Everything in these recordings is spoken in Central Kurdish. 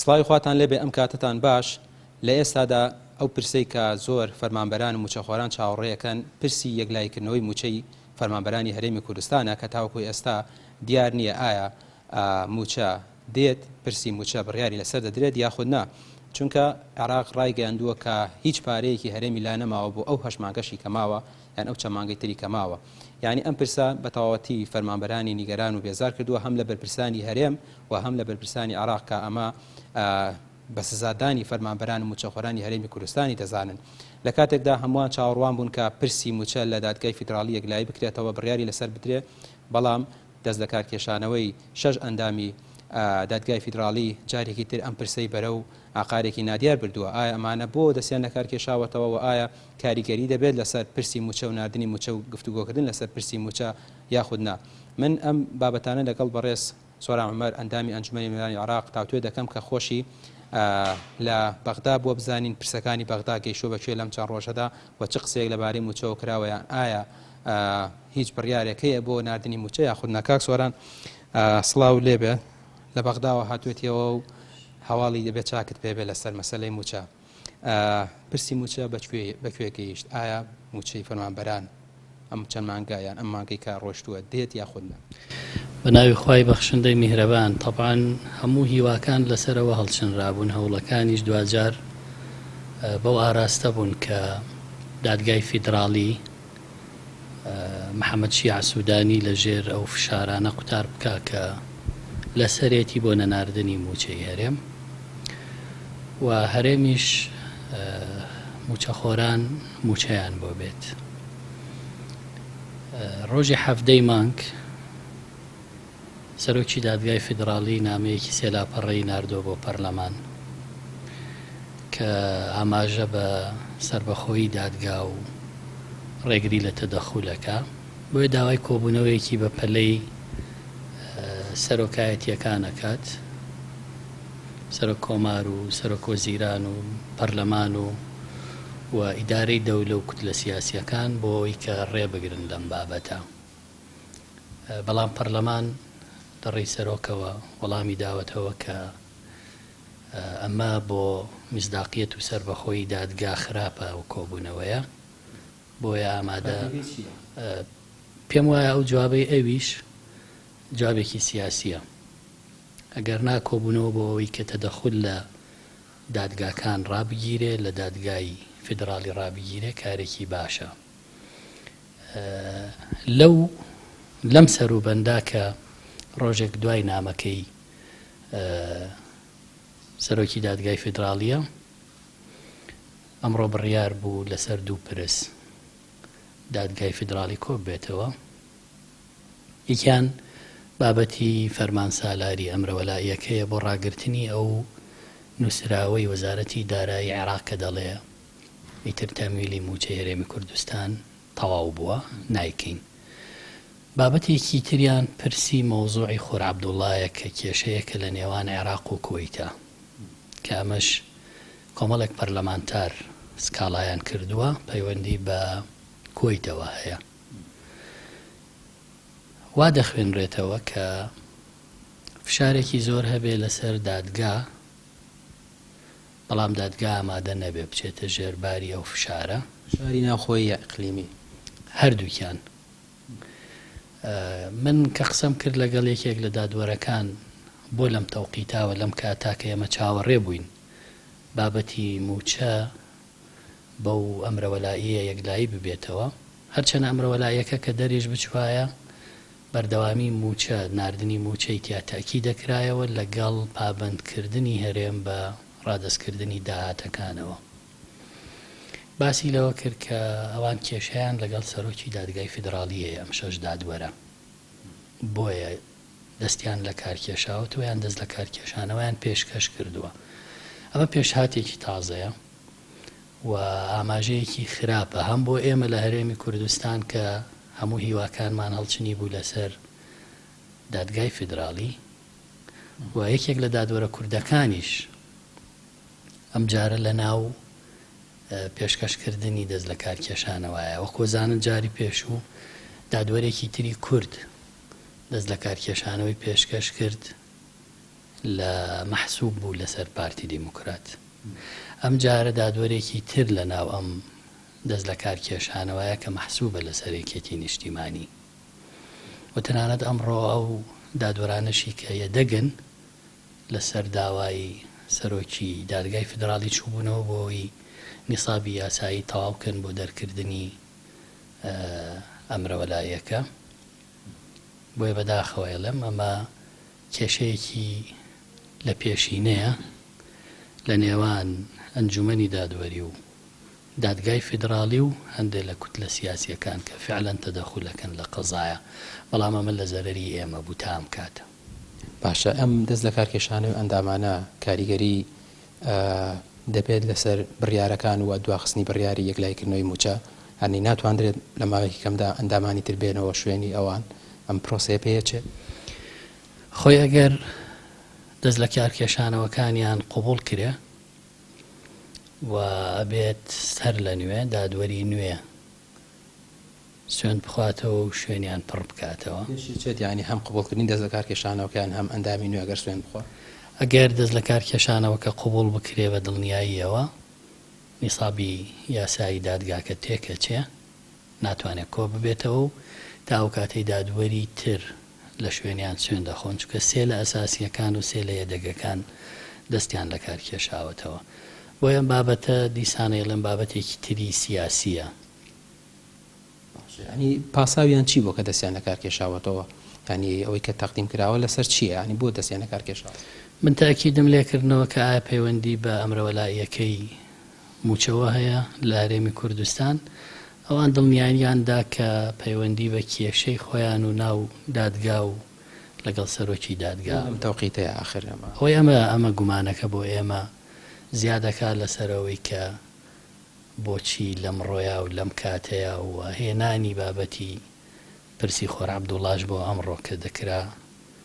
سڵاوی خواتان لێبێ ئەم کاتەتان باش لە ئێستادا ئەو پرسەی کە زۆر فەرمانبەران و موچەخۆران چاوەڕێیەکەن پرسی یەکلاییکردنەوەی موچەی فەرمانبەرانی هەرێمی کوردستانە کە تاوەکو ئێستا دیار نییە ئایا موچە دێت پرسی موچە بڕیاری لەسەر دەدرێت یاخود نا چونکە عێراق ڕایگەیاندووە کە هیچ پارەیەکی هەرێمی لا نەماوە بۆ ئەو هەشت مانگەشی کە ماوە یان ئەو چەند مانگەی تری کە ماوە. یانی ئەم پرسە بە تەواوەتی فەرمانبەرانی نیگەران و بێزار کردووە هەم لە بەرپرسانی هەرێم و هەم لە بەرپرسانی عێراق کە ئەمە بە سزادانی فەرمانبەران و مووچەخۆرانی هەرێمی کوردستانی دەزانن. لە کاتێکدا هەمووان چاوەڕوان بوون کە پرسی مووچە لە دادگای فیدراڵی یەکلایی بکرێتەوە بڕیاری لەسەر بدرێ بەڵام دەستلەکارکێشانەوەی شەش ئەندامی دادگای فیدراڵی جارێکی تر ئەم پرسەی بەرەو ئاقارێکی نادیار بردووە، ئایا ئەمانە بۆ دەستیان لەکارکێشاوەتەوە و ئایا کاریگەری دەبێت لەسەر پرسی مووچە و ناردنی مووچە و گفتوگۆکردن لەسەر پرسی مووچە یاخود نا؟ من ئەم بابەتانە لەگەڵ بەڕێز سۆران عومەر ئەندامی ئەنجومەنی نوێنەرانی عێراق تاوتوێ دەکەم کە خۆشی لە بەغدا بووە بزانین پرسەکانی بەغدا گەیشتووە بە کوێ لەم چەند ڕۆژەدا و چ قسەیەک لەبارەی مووچەوە کراوە یان ئایا هیچ بڕیارێک هەیە بۆ ناردنی مووچە یاخود نا؟ کاک سۆران سڵاو لێبێ لە بەغداوە هاتوێتیەوە و هەواڵی دەبێت چاکت پێبێ لەسەر مەسەلەی مووچە پرسی مووچە بە کوێ گەیشت ئایا مووچەی فەرمانبەران ئەم چەند مانگە یان ئەم مانگەی کە ڕۆشتووە دێت یاخود نا؟ بە ناوی خوای بەخشندەی میهرەبان تەبعەن هەموو هیواکان لەسەرەوە هەڵچنرابوون هەوڵەکانیش دواجار بەو ئاراستە بوون کە دادگای فیدراڵی محەمەد شیاع سودانی لە ژێر ئەو فشارانە قوتار بکا کە لەسەرێتی بۆ نەناردنی مووچەی هەرێم و هەرێمیش مووچەخۆران مووچەیان بۆ بێت. ڕۆژی حەڤدەی مانگ سەرۆکی دادگای فیدڕاڵی نامەیەکی سێ لاپەڕەیی ناردووە بۆ پەرلەمان کە ئاماژە بە سەربەخۆیی دادگا و ڕێگری لە تەدەخول ئەکا، بۆیە داوای کۆبوونەوەیەکی بەپەلەی سەرۆکایەتییەکان ئەکات، سەرۆک کۆمار و سەرۆک وەزیران و پەرلەمان و و ئیدارەی دەولە و کوتلە سیاسییەکان بۆ ئەوەی کە ڕێبگرن لەم بابەتە. بەڵام پەرلەمان لە ڕێی سەرۆکەوە وەڵامی داوەتەوە کە ئەمە بۆ میسداقیەت و سەربەخۆیی دادگا خراپە ئەو کۆبوونەوەیە بۆیە ئامادە پێم وایە ئەو جوابەی ئەویش جوابێکی سیاسیە ئەگەر نا کۆبوونەوە بۆ ئەوەی کە تەدەخول لە دادگاکان ڕابگیرێ لە دادگای فیدراڵی ڕابگیرێ کارێکی باشە. لەو لەم سەروبەندا کە ڕۆژێک دوای نامەکەی سەرۆکی دادگای فیدراڵییە، ئەمڕۆ بڕیار بوو لەسەر دوو پرس دادگای فیدراڵی کۆببێتەوە، یەکیان بابەتی فەرمان سالاری ئەمرەوەلائیەکەیە بۆ ڕاگرتنی ئەو نووسراوەی وەزارەتی دارایی عێراق کە دەڵێ ئیتر تەمویلی مووچەی هەرێمی کوردستان تەواو بووە نایکەین. بابەتێکی تریان پرسی مەوزوعی خۆر عەبدوڵایە کە کێشەیەکە لە نێوان عێراق و کوەیتە کە ئەمەش کۆمەڵێک پەرلەمانتار سکاڵایان کردووە پەیوەندی بە کوەیتەوە هەیە. وا دەخوێنرێتەوە کە فشارێکی زۆر هەبێ لەسەر دادگا بەڵام دادگا ئامادە نەبێ بچێتە ژێر باری ئەو فشارە. فشاری ناوخۆیی یا ئیقلیمی؟ هەردووکیان. من کە قسەم کرد لەگەڵ یەکێک لە دادوەرەکان بۆ لەم تەوقیتاوە لەم کاتا کە ئێمە چاوەڕێ بووین بابەتی مووچە بەو ئەمرە وەلائییە یەکلایی ببێتەوە، هەرچەنە ئەمرە وەلائیەکە کە دەریش بچوایە بەردەوامی مووچە، ناردنی مووچەی تیا تەئکید دەکرایەوە لەگەڵ پابەندکردنی هەرێم بە ڕادەستکردنی داهاتەکانەوە. باسی لەوە کرد کە ئەوان کێشەیان لەگەڵ سەرۆکی دادگای فیدراڵی هەیە، ئەم شەش دادوەرە بۆیە دەستیان لەکارکێشاوەتەوە یان دەست لەکارکێشانەوەیان پێشکەش کردووە. ئەمە پێشهاتێکی تازەیە و ئاماژەیەکی خراپە هەم بۆ ئێمە لە هەرێمی کوردستان کە هەموو هیواکانمان هەڵچنیبوو لەسەر دادگای فیدراڵی و یەکێک لە دادوەرە کوردەکانیش ئەمجارە لە ناو پێشکەشکردنی دەست لە کارکێشانەوەیە وەکو زانن جاری پێشوو دادوەرێکی تری کورد دەست لە کارکێشانەوەی پێشکەش کرد. لە مەحسوب بوو لەسەر پارتی دیموکرات. ئەم جارە دادوەرێکی تر لە ناو ئەم دەست لە کار کێشانەوەیە کە مەحسوبە لەسەر یەکێتی نیشتیمانی و تەنانەت ئەمڕۆ ئەو دادوەرانەشی کە یەدەگن لەسەر داوای سەرۆکی دادگای فیدراڵی چووبوونەوە بۆ ئەوەی نیسابی یاسایی تەواو بکەن بۆ دەرکردنی ئەمرە وەلائیەکە. بۆیە بەداخەوە ئەڵێم ئەمە کێشەیەکی لە پێشینەیە لە نێوان ئەنجومەنی دادوەری و دادگای فیدراڵی و هەندێ لە کوتلە سیاسیەکان کە فعلەن تەدەخول ئەکەن لە قەزایا، بەڵام ئەمە لە زەرەری ئێمە بوو تا ئەم کاتە. باشە ئەم دەست لەکارکێشانەوەی ئەندامانە کاریگەری دەبێت لەسەر بڕیارەکان و دواخستنی بڕیاری یەکلاییکردنەوەی مووچە؟ یانی ناتواندرێت لە ماوەیەکی کەمدا ئەندامانی تر بێنەوە شوێنی ئەوان ئەم پرۆسەیە پێیەچێت؟ خۆی ئەگەر دەست لەکارکێشانەوەکانیان قبوڵ کرێ و ئەبێت سەر لە نوێ دادوەری نوێ سوێند بخواتەوە و شوێنیان پڕ بکاتەوە. پێشی چێت یانی هەم قبوڵکردنی دەست لەکارکێشانەوەکەیان هەم ئەندامی نوێ ئەگەر سوێند بخوا. ئەگەر دەست لەکارکێشانەوەکە قبوڵ بکرێ بە دڵنیاییەوە نیسابی یاسایی دادگاکە تێکەچێ ناتوانێ کۆ ببێتەوە و تا ئەو کاتەی دادوەری تر لە شوێنیان سوێند دەخۆن چونکە سێ لە ئەساسییەکان و سێ لە یەدەگەکان دەستیان لەکار کێشاوەتەوە بۆیە ئەم بابەتە دیسان ئەیڵێم بابەتێکی تری سیاسییە. باشە یانی پاساویان چی بووە کە دەستیان لەکار کێشاوەتەوە؟ یانی ئەوەی کە تەقدیم کراوە لەسەر چییە؟ یانی بۆ دەستیان لەکار کێشاوە؟ من تەئکیدم لێکردنەوە کە ئایا پەیوەندی بە ئەمرە وەلائیەکەی مووچەوە هەیە لە هەرێمی کوردستان، ئەوان دڵنیاییان دا کە پەیوەندی بە کێشەی خۆیان و ناو دادگا و لەگەڵ سەرۆکی دادگا. بۆ لەم تەوقیتەیە ئاخر ئەمە؟ ئەوەی ئەمە ئەمە گومانەکە بۆ ئێمە زیاد ئەکات لەسەر ئەوەی کە بۆچی لەمڕۆیا و لەم کاتەیا و هێنانی بابەتی پرسی خۆر عەبدوڵاش بۆ ئەمڕۆ کە دەکرا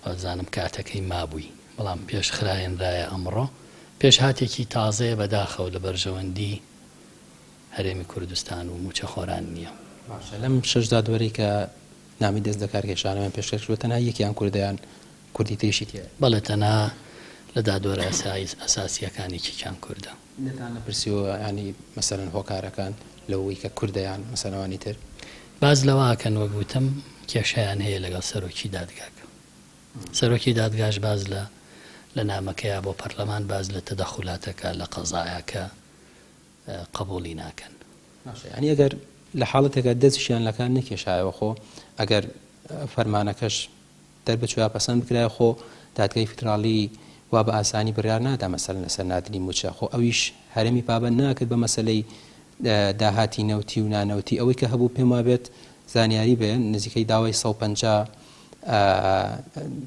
وابزانم کاتەکەی مابووی بەڵام پێش خراێنرایە ئەمڕۆ پێشهاتێکی تازەیە بەداخەوە لە بەرژەوەندی هەرێمی کوردستان و مووچەخۆران نییە. باشە لەم شەش دادوەرەی کە نامی دەست لەکارکێشانەوەیان پێشکەش کردووە تەنها یەکیان کوردە یان کوردی تریشی تیایە؟ بەڵێ تەنها لە دادوەرە ئەساسییەکان یەکێکیان کوردە. لێتان نەپرسیوە یانی مەسەلەن هۆکارەکان لەوەی کە کوردە یان مەسەلەن ئەوانی تر؟ باس لەوە ئەکەن وەک وتم کێشەیان هەیە لەگەڵ سەرۆکی دادگاکە. سەرۆکی دادگاش باس لە لە نامەکەیا بۆ پەرلەمان باس لە تەدەخولات ئەکا لە قەزایا کە قەبوڵی ناکەن. باشە یانی ئەگەر لە حاڵەتێکا دەستیشیان لەکار نەکێشایەوە خۆ ئەگەر فەرمانەکەش دەربچوایە پەسەند بکرایە خۆ دادگای فیدراڵی وا بە ئاسانی بڕیار نادا مەسەلەن لەسەر ناردنی مووچە خۆ ئەویش هەرێمی پابەند ناکرد بە مەسەلەی داهاتی نەوتی و نانەوتی ئەوەی کە هەبوو پێم وابێت زانیاری بێ نزیکەی داوای 150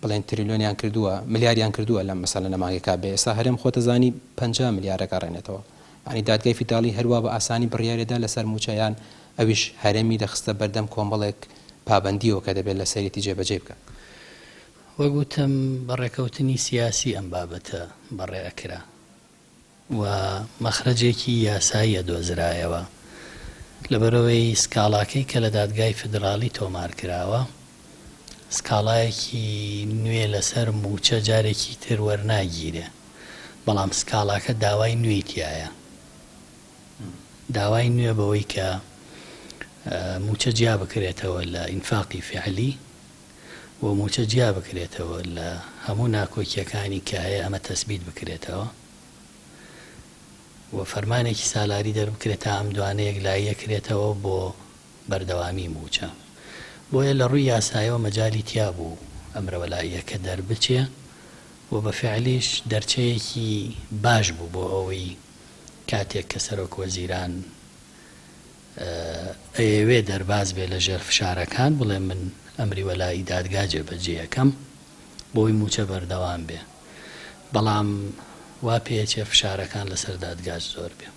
بڵێن تریلیۆنیان کردووە ملیاریان کردووە لەم مەسەلە لە مانگێکا بێ ئێستا هەرێم خۆتەزانی 50 ملیار دەگەڕێنێتەوە یانی دادگای فیدراڵی هەروا بە ئاسانی بڕیارێدا لەسەر مووچە یان ئەویش هەرێمی دەخستە بەردەم کۆمەڵێک پابەندیەوە کە دەبێت لەسەریەتی جێبەجێی بکات. وەک وتم بە ڕێکەوتنی سیاسی ئەم بابەتە بەڕێ ئەکرا و مەخرەجێکی یاسایی ئەدۆزرایەوە لەبەرئەوەی سکاڵاکەی کە لە دادگای فیدراڵی تۆمار کراوە سکاڵایەکی نوێ لەسەر مووچە جارێکی تر وەرناگیرێ بەڵام سکاڵاکە داوای نوێی تیایە. داوای نوێ بەوەی کە مووچە جیا بکرێتەوە لە ئینفاقی فیعلی و مووچە جیا بکرێتەوە لە هەموو ناکۆکییەکانی کە هەیە ئەمە تەسبیت بکرێتەوە و فەرمانێکی سالاری دەربکرێت تا ئەم دوانە یەکلایی ئەکرێتەوە بۆ بەردەوامی مووچە. بۆیە لە ڕووی یاسایەوە مەجالی تیا بوو ئەمرە وەلائیەکە دەربچێ و بە فیعلیش دەرچەیەکی باش بوو بۆ ئەوەی کاتێک کە سەرۆک وەزیران ئەیەوێ دەرباز بێ لە ژێر فشارەکان بڵێ من ئەمری وەلائی دادگا جێبەجێ ئەکەم بۆی مووچە بەردەوام بێ بەڵام وا پێچێ فشارەکان لەسەر دادگاش زۆر بێ.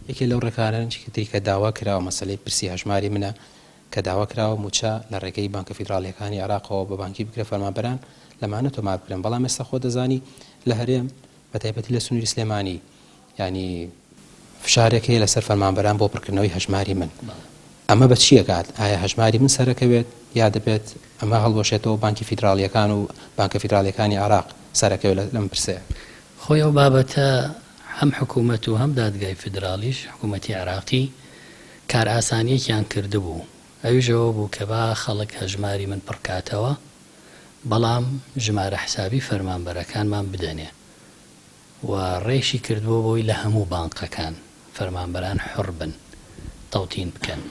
یەکێ لەو ڕێکارانەی تری کە داوا کراوە مەسەلەی پرسی هەژماری منە کە داوا کراوە مووچە لە ڕێگەی بانکە فیدراڵییەکانی عێراقەوە بە بانکی بکرێ فەرمانبەران لەمانە تۆمار بکرێن بەڵام ئێستا خۆت دەزانی لە هەرێم بە تایبەتی لە سنووری سلێمانی یانی فشارێک هەیە لەسەر فەرمانبەران بۆ پڕکردنەوەی هەژماری من ئەمە بە چی ئەگات ئایا هەژماری من سەرەکەوێت یا دەبێت ئەمە هەڵبوەشێتەوە بانکی فیدراڵیەکان و بانکە فیدراڵیەکانی عێراق؟ سەرەکەوێت لەم پرسەیە؟ خۆی ئەو بابەتە هەم حکوومەت و هەم دادگای فیدراڵیش، حکوومەتی عێراقی، کارئاسانییەکیان کردبوو، ئەویش ئەوە بوو کە با خەڵک هەژماری من پڕکاتەوە، بەڵام ژمارە حسابی فەرمانبەرەکانمان بدەنێ و ڕێیشی کردبووە بەوەی لە هەموو بانقەکان فەرمانبەران حوڕ بن تەوتین بکەن.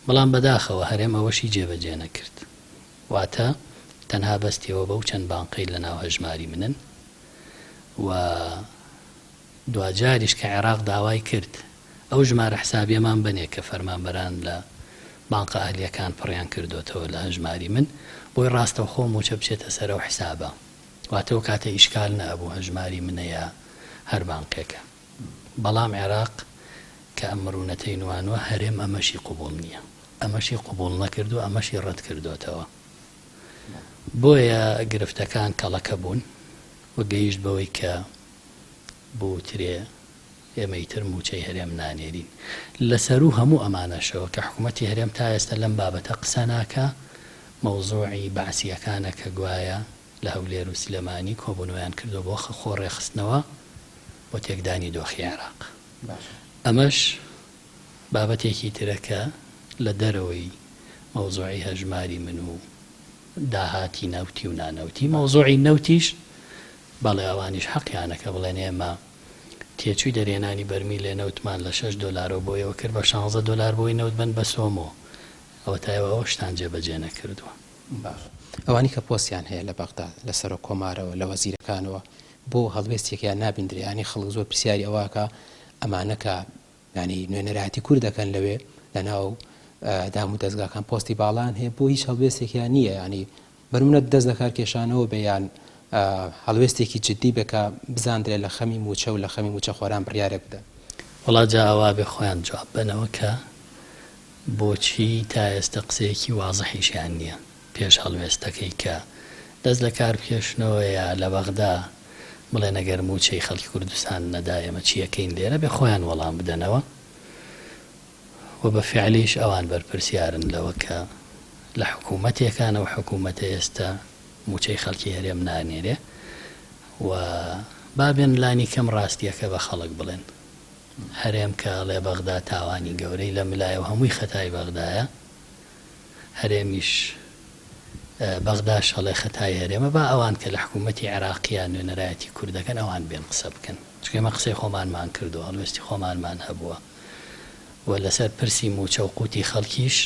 بەڵام بەداخەوە هەرێم ئەوەشی جێبەجێ نەکرد. واتە تەنها بەستیەوە بەو چەند بانقەی لەناو هەژماری منن و دواجاریش کە عێراق داوای کرد ئەو ژمارە حسابیەمان بەنێ کە فەرمانبەران لە بانقە ئەهلیەکان پڕیان کردۆتەوە لە هەژماری من بۆی ڕاستەوخۆ موچە بچێتە سەر ئەو حسابە واتە ئەو کاتە ئیشکال نەئەبوو هەژماری منە یا هەر بانقێکە بەڵام عێراق کە ئەم مرونەتەی نوانوە هەرێم ئەمەشی قبوڵ نیە ئەمەشی قبوڵ نەکردوە ئەمەشی ڕەت کردۆتەوە بۆیە گرفتەکان کەڵەکە بوون و گەیشت بەوەی کە بوترێ ئێمە ئیتر مووچەی هەرێم نانێرین. لە سەروو هەموو ئەمانەشەوە کە حکوومەتی هەرێم تا ئێستا لەم بابەتە قسە ناکا، مەوزوعی بەعسییەکانە کە گوایە لە هەولێر و سلێمانی کۆبوونەوەیان کردووە بۆ خۆ ڕێکخستنەوە بۆ تێکدانی دۆخی عێراق. ئەمەش بابەتێکی ترە کە لە دەرەوەی مەوزوعی هەژماری من و داهاتی نەوتی و نانەوتی، مەوزوعی نەوتیش بەڵێ ئەوانیش حەقیانە کە بڵێن ئێمە تێچووی دەرهێنانی بەرمیلێ نەوتمان لە شەش دۆلارەوە بۆ ئێوە کرد بە شانزە دۆلار بۆی نەوت بەن بە سۆمۆ ئەوەتا ئێوە ئەوەشتان جێبەجێ نەکردووە. باشە ئەوانی کە پۆستیان هەیە لە بەغدا لە سەرۆک کۆمارەوە لە وەزیرەکانەوە بۆ هەڵوێستێکیان نابیندرێ یانی خەڵک زۆر پرسیاری ئەوە ئەکا ئەمانە کە یانی نوێنەرایەتی کورد دەکەن لەوێ لەناو دام و دەزگاکان پۆستی باڵایان هەیە بۆ هیچ هەڵوێستێکیان نییە یانی بەنمونە دەست لەکار کێشانەوە بێ یان هەڵوێستێکی جدی بێ کە بزاندرێ لە خەمی مووچە و لە خەمی مووچەخۆران بڕیارێک بدەن. وەڵا جا ئەوا بێ خۆیان جواب بەنەوە کە بۆچی تا ئێستە قسەیەکی وازحیشیان نیە پێش هەڵوێستەکەی کە دەست لە کار بکێشنەوە یا لە بەغدا بڵێن ئەگەر مووچەی خەڵکی کوردستان نەدا ئێمە چی ئەکەین لێرە بێ خۆیان وەڵام بدەنەوە و بە فیعلیش ئەوان بەرپرسیارن لەوە کە لە حکوومەتێکان ئەو حکوومەتە ئێستە مووچەی خەڵکی هەرێم نانێرێ و با بێن لانی کەم ڕاستییەکە بە خەڵک بڵێن. هەرێم کە ئەڵێ بەغدا تاوانی گەورەی لە ملایە و هەمووی خەتای بەغدایە، هەرێمیش بەغداش ئەڵێ خەتای هەرێمە، با ئەوان کە لە حکوومەتی عێراقیا نوێنەرایەتی کورد دەکەن ئەوان بێن قسە بکەن. چونکە ئێمە قسەی خۆمانمان کردووە، هەڵوێستی خۆمانمان هەبووە و لەسەر پرسی مووچە و قوتی خەڵکیش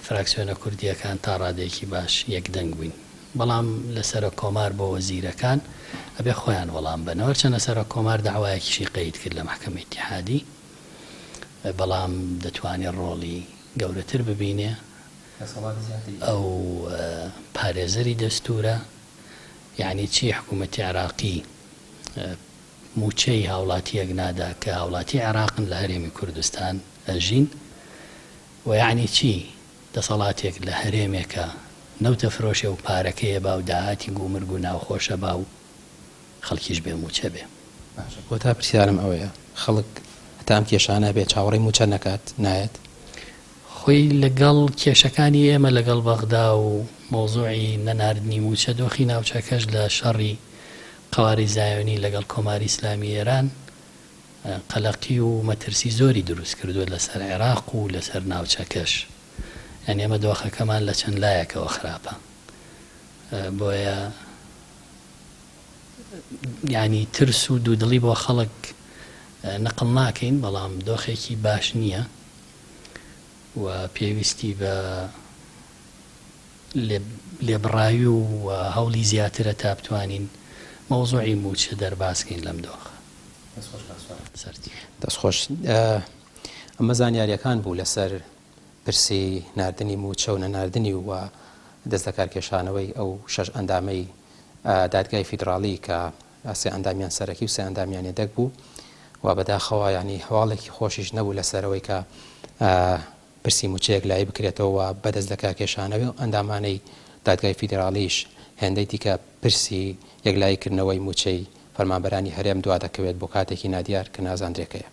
فراکسیۆنە کوردییەکان تا ڕادەیەکی باش یەکدەنگ بووین. بەڵام لە سەرۆک کۆمار بۆ وەزیرەکان ئەبێ خۆیان وەڵام بەنەوە. هەرچەندە سەرۆک کۆمار دەعوایەکیشی قەید کرد لە مەحکەمەی ئیتیحادی، بەڵام دەتوانێ ڕۆڵی گەورەتر ببینێ. ئەو پارێزەری دەستوورە. یەعنی چی حکوومەتی عێراقی مووچەی هاوڵاتییەک نادا کە هاوڵاتی عێراقن لە هەرێمی کوردستان ئەژین؟ وە یەعنی چی دەسەڵاتێک لە هەرێمێکا نەوت ئەفرۆشێ و پارەکەی ئەبا و داهاتی گومرگ و ناوخۆش ئەبا و خەڵکیش بێ مووچە بێ؟ باشە کۆتا پرسیارم ئەوەیە خەڵک هەتا ئەم کێشانە هەبێ چاوەڕێی مووچە نەکات نایەت؟ خۆی لەگەڵ کێشەکانی ئێمە لەگەڵ بەغدا و مەوزوعی نەناردنی مووچە دۆخی ناوچەکەش لە شەڕی قەوارەی زایۆنی لەگەڵ کۆماری ئیسلامی ئێران قەلەقی و مەترسی زۆری دروست کردووە لەسەر عێراق و لەسەر ناوچەکەش یانی ئێمە دۆخەکەمان لە چەند لایەکەوە خراپە بۆیە یانی ترس و دوودڵی بۆ خەڵک نەقڵ ناکەین بەڵام دۆخێکی باش نییە و پێویستی بە لێبڕاوی و هەوڵی زیاترە تا بتوانین مەوزوعی مووچە دەرباز کەین لەم دۆخە. دەست خۆش ئەمە زانیاریەکان بوو لەسەر پرسی ناردنی مووچە و نەناردنی و دەست لەکارکێشانەوەی ئەو شەش ئەندامەی دادگای فیدراڵی کە سێ ئەندامیان سەرەکی و سێ ئەندامیان یەدەگ بوو و بەداخەوە یانی هەواڵێکی خۆشیش نەبوو لەسەرەوەی کە پرسی مووچە یەکلایی بکرێتەوە و بە دەست لەکارکێشانەوەی ئەو ئەندامانەی دادگای فیدراڵیش هێندەی دیکە پرسی یەکلایی کردنەوەی مووچەی فەرمانبەرانی هەرێم دوادەکەوێت بۆ کاتێکی نادیار کە نازاندرێ کەیە.